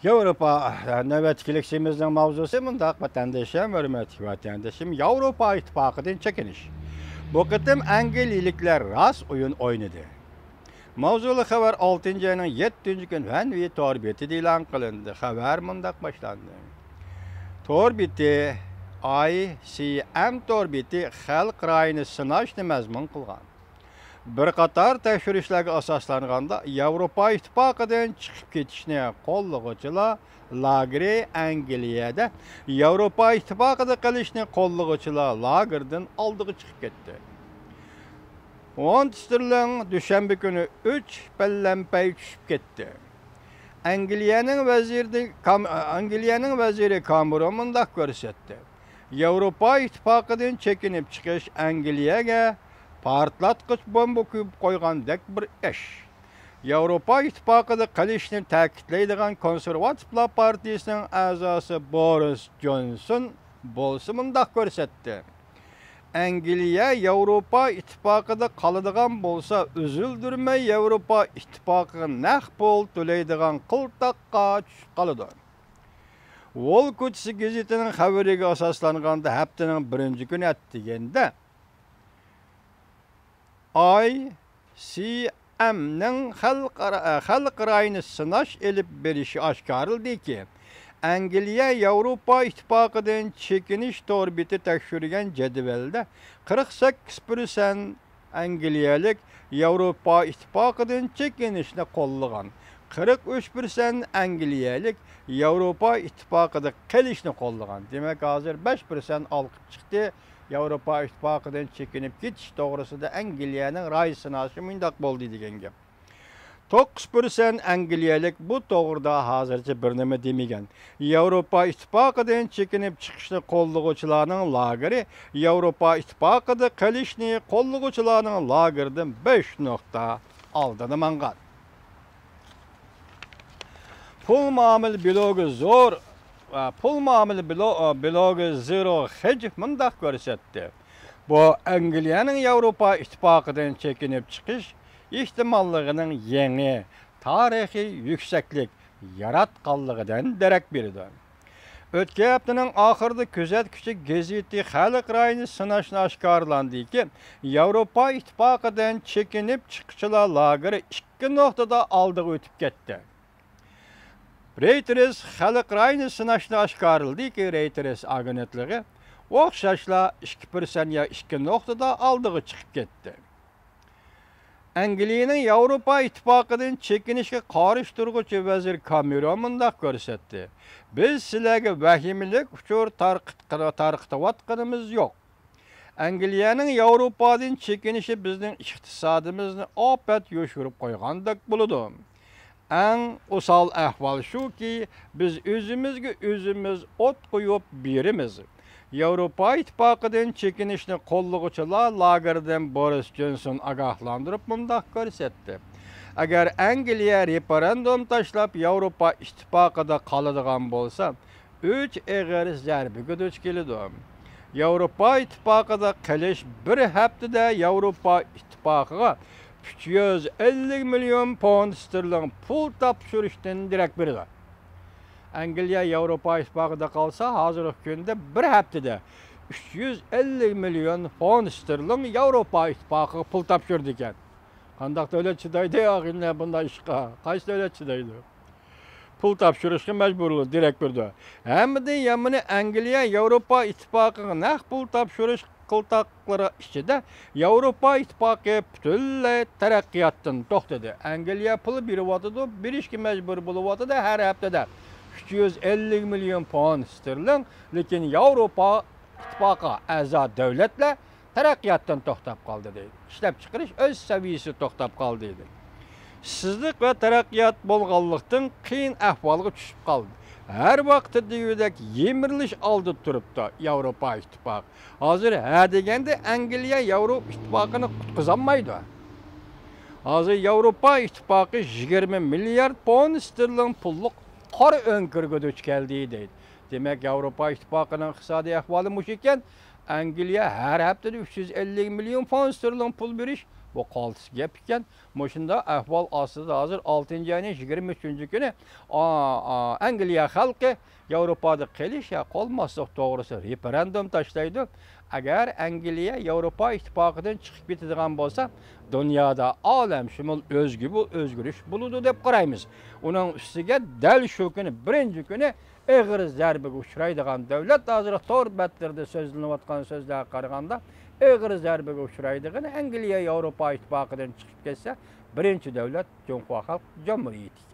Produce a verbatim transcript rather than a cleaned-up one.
ياۋروپا، نۆۋەتتىكى لېكسىيىمىزنىڭ ماۋزۇسى مۇنداق، ۋەتەندىشىم، ھۆرمەتلىك ۋەتەندىشىم، ياۋروپا ئىتتىپاقىدىن چېكىنىش. بۇ قېتىم ئەنگلىيىلىكلەر راست ئويۇن ئوينىدى. ماۋزۇلۇق خەۋەر ئالتىنچى ئاينىڭ يەتتىنچى كۈنى فەنۋى تور بېتىدە ئېلان قىلىندى. خەۋەر مۇنداق باشلاندى. تور بېتى ئاي سىي ئېم تور بېتى خەلق رايىنى سىناشنى مەزمۇن قىلغان. بىر قاتار تەكشۈرۈشلەرگە ئاساسلانغاندا، ياۋروپا ئىتتىپاقىدىن چىقىپ كېتىشنى قوللىغۇچىلار لاگېرى ئەنگلىيەدە، ياۋروپا ئىتتىپاقىدا قېلىشنى قوللىغۇچىلار لاگېرىدىن ئالدىغا چىقىپ كەتتى. فونت ستېرلىڭ دۈشەنبە كۈنى ئۈچ پەللەمپەي چۈشۈپ كەتتى. ئەنگلىيەنىڭ ۋەزىرى كام-، ئەنگلىيەنىڭ ۋەزىرى كامېرون مۇنداق كۆرسەتتى. ياۋروپا ئىتتىپاقىدىن چېكىنىپ چىقىش ئەنگلىيەگە پارتلاتقۇچ بومبا قويۇپ قويغاندەك بىر ئىش. ياۋروپا ئىتتىپاقىدا قېلىشنى تەكىتلەيدىغان كونسېرۋاتىپلار پارتىيىسىنىڭ ئەزاسى بورىس جونسون بولسا مۇنداق كۆرسەتتى. ئەنگلىيە ياۋروپا ئىتتىپاقىدا قالىدىغان بولسا، ئۈزۈلدۈرمەي ياۋروپا ئىتتىپاقىغا نەق پۇل تۆلەيدىغان قىلتاققا چۈشۈپ قالىدۇ. ۋول كوچىسى گېزىتىنىڭ خەۋىرىگە ئاساسلانغاندا، ھەپتىنىڭ بىرىنچى كۈنى ئەتىگەندە ئاي سىي ئېمنىڭ خەلقئارا، خەلق رايىنى سىناش ئېلىپ بېرىشى ئاشكارىلىدىكى، ئەنگلىيە ياۋروپا ئىتتىپاقىدىن چېكىنىش تور بېتى تەكشۈرگەن جەدۋەلدە قىرىق سەككىز پىرسەنت ئەنگلىيەلىك ياۋروپا ئىتتىپاقىدىن چېكىنىشنى قوللىغان، قىرىق ئۈچ پىرسەنت ئەنگلىيەلىك ياۋروپا ئىتتىپاقىدا قېلىشنى قوللىغان. دېمەك، ھازىر بەش پىرسەنت ئالقىپ چىقتى. ياۋروپا ئىتتىپاقىدىن چېكىنىپ كېتىش توغرىسىدا ئەنگلىيەنىڭ راي سىناشى مۇنداق بولدى دېگەن گەپ. توققۇز پىرسەنت ئەنگلىيەلىك بۇ توغرىدا ھازىرچە بىر نېمە دېمىگەن. ياۋروپا ئىتتىپاقىدىن چېكىنىپ چىقىشنى قوللىغۇچىلارنىڭ لاگېرى ياۋروپا ئىتتىپاقىدا قېلىشنى قوللىغۇچىلارنىڭ لاگېرىدىن بەش نۇقتا ئالدىدا ماڭغان. پۇل مۇئامىلە بىلوگى زور، پۇل مۇئامىلە بىلو-، بىلوگى زېرو خېج مۇنداق كۆرسەتتى. بۇ ئەنگلىيەنىڭ ياۋروپا ئىتتىپاقىدىن چېكىنىپ چىقىش ئېھتىماللىقىنىڭ يېڭى تارىخىي يۈكسەكلىك ياراتقانلىقىدىن دېرەك بېرىدۇ. ئۆتكەن ھەپتىنىڭ ئاخىرىدا كۆزەتكۈچى گېزىتى خەلق رايىنى سىناشنى ئاشكارىلاندىكى، ياۋروپا ئىتتىپاقىدىن چېكىنىپ چىققۇچىلار لاگېرى ئىككى نۇقتىدا ئالدىغا ئۆتۈپ كەتتى. رېيتېرس خەلق رايىنى سىناشنى ئاشكارىلىدىكى، رېيتېرس ئاگېنتلىقى ئوخشاشلا ئىككى پىرسەنت يا ئىككى نۇقتىدا ئالدىغا چىقىپ كەتتى. ئەنگلىيەنىڭ ياۋروپا ئىتتىپاقىدىن چېكىنىشكە قارشى تۇرغۇچى ۋەزىر كامېرون مۇنداق كۆرسەتتى: بىز سىلەرگە ۋەھىمىلىك ئۇچۇر تارقىت-، تارقىتىۋاتقىنىمىز يوق. ئەنگلىيەنىڭ ياۋروپادىن چېكىنىشى بىزنىڭ ئىقتىسادىمىزنى ئاپەت يوشۇرۇپ قويغاندەك بولىدۇ. ئەڭ ئوسال ئەھۋال شۇكى، بىز ئۆزىمىزگە ئۆزىمىز ئوت قويۇپ بېرىمىز. ياۋروپا ئىتتىپاقىدىن چېكىنىشنى قوللىغۇچىلار لاگېرىدىن بورىس جونسون ئاگاھلاندۇرۇپ مۇنداق كۆرسەتتى: ئەگەر ئەنگلىيە رېفېرېندۇم تاشلاپ ياۋروپا ئىتتىپاقىدا قالىدىغان بولسا، ئۈچ ئېغىر زەربىگە دۇچ كېلىدۇ. ياۋروپا ئىتتىپاقىدا قېلىش بىر ھەپتىدە ياۋروپا ئىتتىپاقىغا ئۈچ يۈز ئەللىك مىليون پوند ستېرلىڭ پۇل تاپشۇرۇشتىن دېرەك بېرىدۇ. ئەنگلىيە ياۋروپا ئىتتىپاقىدا قالسا، ھازىرقى كۈندە بىر ھەپتىدە ئۈچ يۈز ئەللىك مىليون پوند ستېرلىڭ ياۋروپا ئىتتىپاقىغا پۇل تاپشۇرىدىكەن. قانداق دۆلەت چىدايدۇ ئاغىنىلەر بۇنداق ئىشقا؟ قايسى دۆلەت چىدايدۇ؟ پۇل تاپشۇرۇشقا مەجبۇر بولىدۇ، دېرەك بېرىدۇ. ھەممىدىن يامىنى، ئەنگلىيە ياۋروپا ئىتتىپاقىغا نەق پۇل تاپشۇرۇش قىلتاقلىرى ئىچىدە ياۋروپا ئىتتىپاقى پۈتۈنلەي تەرەققىياتتىن توختىدى. ئەنگلىيە پۇل بېرىۋاتىدۇ، بېرىشكە مەجبۇر بولۇۋاتىدۇ ھەر ھەپتىدە ئۈچ يۈز ئەللىك مىليون پوند ستېرلىڭ، لېكىن ياۋروپا ئىتتىپاقىغا ئەزا دۆلەتلەر تەرەققىياتتىن توختاپ قالدى دەيدۇ. ئىشلەپچىقىرىش ئۆز سەۋىيەسىدە توختاپ قالدى دەيدۇ. ئىشسىزلىق ۋە تەرەققىيات بولغانلىقتىن، قىيىن ئەھۋالغا چۈشۈپ قالدى. ھەر ۋاقىتتا دېگۈدەك يىمىرىلىش ئالدىدا تۇرۇپتۇ ياۋروپا ئىتتىپاقى. ھازىر ھە دېگەندە ئەنگلىيە ياۋروپا ئىتتىپاقىنى قۇتقۇزالمايدۇ. ھازىر ياۋروپا ئىتتىپاقى يىگىرمە مىليارد پوند ستېرلىڭ پۇللۇق قارا ئۆڭكۈرگە دۇچ كەلدى دەيدۇ. دېمەك، ياۋروپا ئىتتىپاقىنىڭ ئىقتىسادىي ئەھۋالى مۇشۇ ئىكەن. ئەنگلىيە ھەر ھەپتىدە ئۈچ يۈز ئەللىك مىليون پوند ستېرلىڭ پۇل بېرىش بۇ قالتىس گەپ ئىكەن. مۇشۇنداق ئەھۋال ئاستىدا ھازىر ئالتىنچى ئاينىڭ يىگىرمە ئۈچىنچى كۈنى، ئا، ئا، ئەنگلىيە خەلقى ياۋروپادا قېلىش يا قالماسلىق توغرىسىدا رېفېرېندۇم تاشلايدۇ. ئەگەر ئەنگلىيە ياۋروپا ئىتتىپاقىدىن چىقىپ كېتىدىغان بولسا، دۇنيادا ئالەمشۇمۇل ئۆزگە بۇ ئۆزگىرىش بولىدۇ دەپ قارايمىز. ئۇنىڭ ئۈستىگە دەل شۇ كۈنى، بىرىنچى كۈنى ئېغىر زەربىگە ئۇچرايدىغان دۆلەت، ھازىر تور بەتلىرىدە سۆزلىنىۋاتقان سۆزلەرگە قارىغاندا، ئېغىر زەربىگە ئۇچرايدىغىنى ئەنگلىيە ياۋروپا ئىتتىپاقىدىن چىقىپ كەتسە، بىرىنچى دۆلەت جۇڭخۇا خەلق جۇمھۇرىيىتى.